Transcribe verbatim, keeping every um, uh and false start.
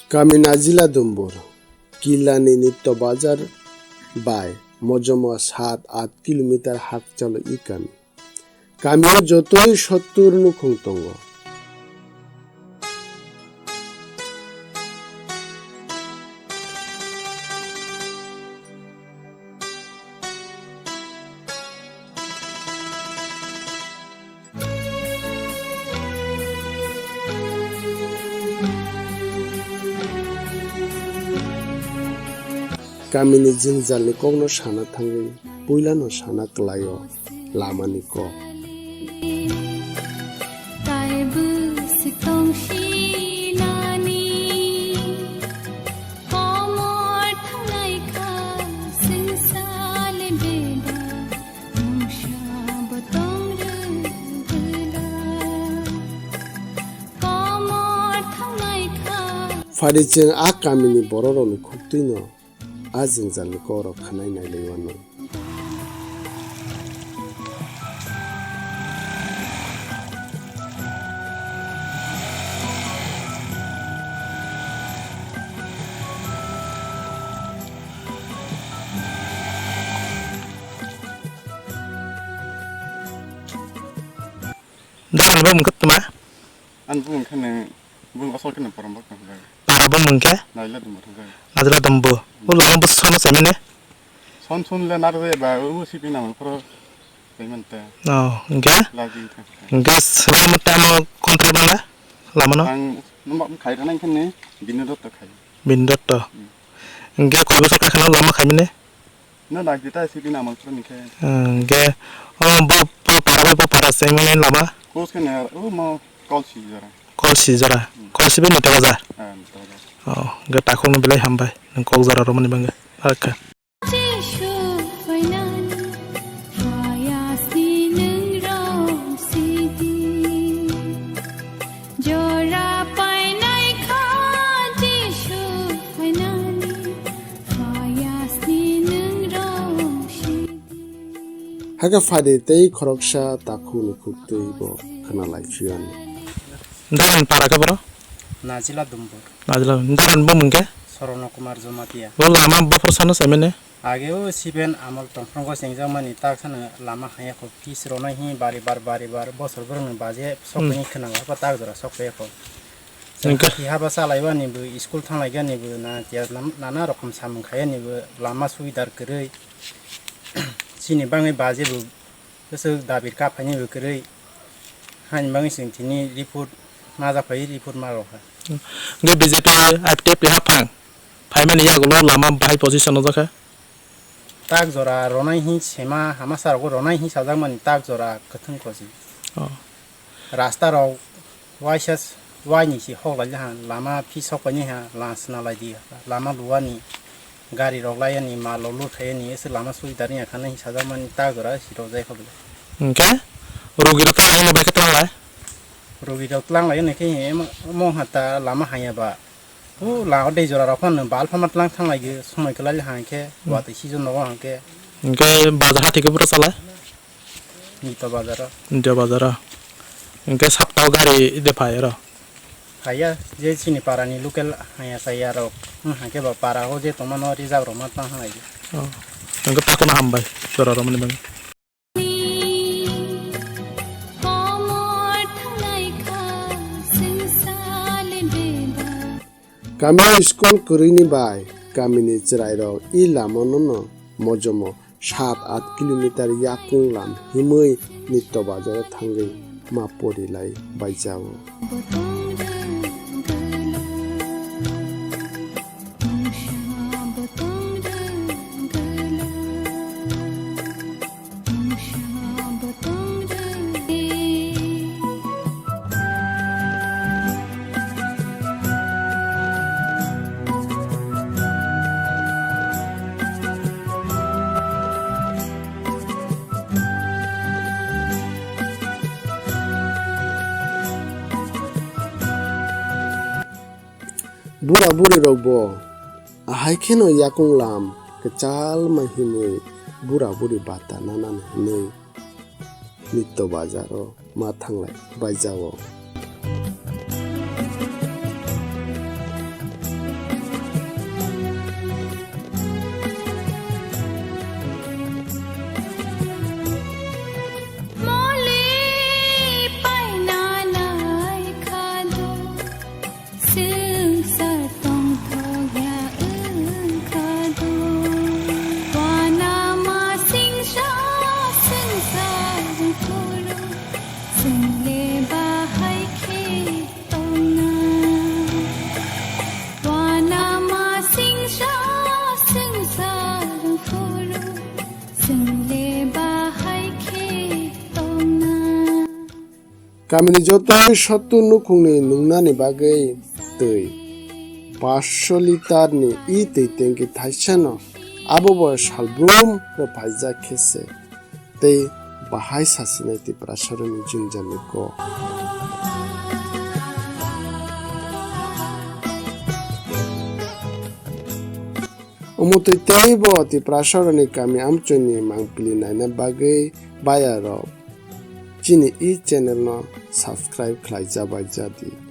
Kami Najila Dumbur, Kilani Nitto Bazar bai mojomo saat aat kilometer hakchalo i kami. Kamio jotoi sottur nukhung tongo. Kamini jwngjalni kokno sana thangwi puilano sana kwlaio lamani kok. Komor thangnai kha swngsa le beda, mungsa bo tong rwgwla. Komor thangnai kha. Phari chwng a kamini bororokni khuktwino a jwngjalni kokrok khwnai nailaiwano. Dara ni bumung khe tma? Ani bumung khe nang, bumung asol khe nang Porambak tong thang. Para bumung khe? Naila Dumbo thang. Najila Dumbo. O lama bwswk sono chaimani? Son son le nar de ba, o sipi nang phoro chaimani ta. Oh, hingke? Lagi thang. Hingke sabo mo tamo control bala? Lama no? Ang numba khai rana khe ne, Binu Dotto khai. Binu Dotto. Hmm. Hingke koi bosor khai khana lama khaimani? No, nang kita sipin amal pura ni khe. Hingke, o bo, bo para, bo para se mane lama? Kos khe ne, o mo kol si jora. Kol si jora. Hmm. Kol si be Nitto Bazar. Ah, Nitto Bazar. Oh, hingke takhuk no belai hambai. Nang kok jora romani bangke. Oke. Jora painai kha Jisu phainani, phayasni nwng rong sidi. Hakhe phadi tei khoroksa takhukni khuktwi bo khwnalai phiyoni. Daran para khe boro? Najila Dumbur. Najila, daran bumung khe? Sorono Kumar Jamatia. Bo lama bophor sano saimane? Age o siben amol tongphrongo chengjakmani taksano lama haya kho pitch rwnai hi bari bar bari bar bosor borokni baje sokni khwnang abo tak jora sok phaikho. Hingke? Hati haba chalaibani bo school thanglaigani bo na tiya nam-, nana rokom samung khaiyani bo lama subidar kwrwi. Chini bangwi baje bo bwswk dabir kaphaini bo kwrwi. Hani bangwi chwng tini report maja phai report ma rokha. Hingke B J P I P F ni haphang phaimani yagulo lama bahai position o jakha. Tak jora ronai hi sema hama sar go ronai hi sajak mani tak jora kwthwng kosi. Oh. Rasta rok waisa s-, waini si hok lai ha lama phi sok paini ha la sna lai di lama luani gari rok lai ani mal rok lut khai ani ese lama sui dar ya khana hi sajak mani tak jora si rok jai khobla. Hingke rogi rok tang lai bai khe tang lai. Rogi rok tang lai ne khe mo hata lama haya ba. O la o dei jora rok phano bal phama tlang thang lai ge somoi kwlai le hang khe, hmm, watwi season nogo hang khe. Hingke bazar hati khe bwrwi chalai? Nito bazar o. Nito bazar o. Hingke sapta o gari de phai oro? Phaiya, je chini para ni local haya chaya rok, hmm, hang khe ba para o je tongma no reserve rok ma tlang thang lai ge. Oh. Hingke takhuk no hambai jora rok mani bagwi. Kamio school kwrwini bai kamini chwrairok i lamano no mojomo saat aat kilometer yakung lam himwi Nitto Bazaro thangwi ma pori lai baijao. Bura buri rok bo ahai kheno yakung lam kwchal ma himwi bura buri bata nanan hinwi Nitto Bazaro ma thanglai baijao. Kamini jotoi sotto nukhungni nungnani bagwi twi paanch sho litar ni e twi tanki thaisano, abo bo salbrum rwphaijak khe se. Tei bahai sasinai Tiprasaroni jwngjal ni kok. Omo twi teibo Tiprasaroni kami amchoi ni mangpili naina bagwi bayarok chini e channel no subscribe khlai jabai jadi.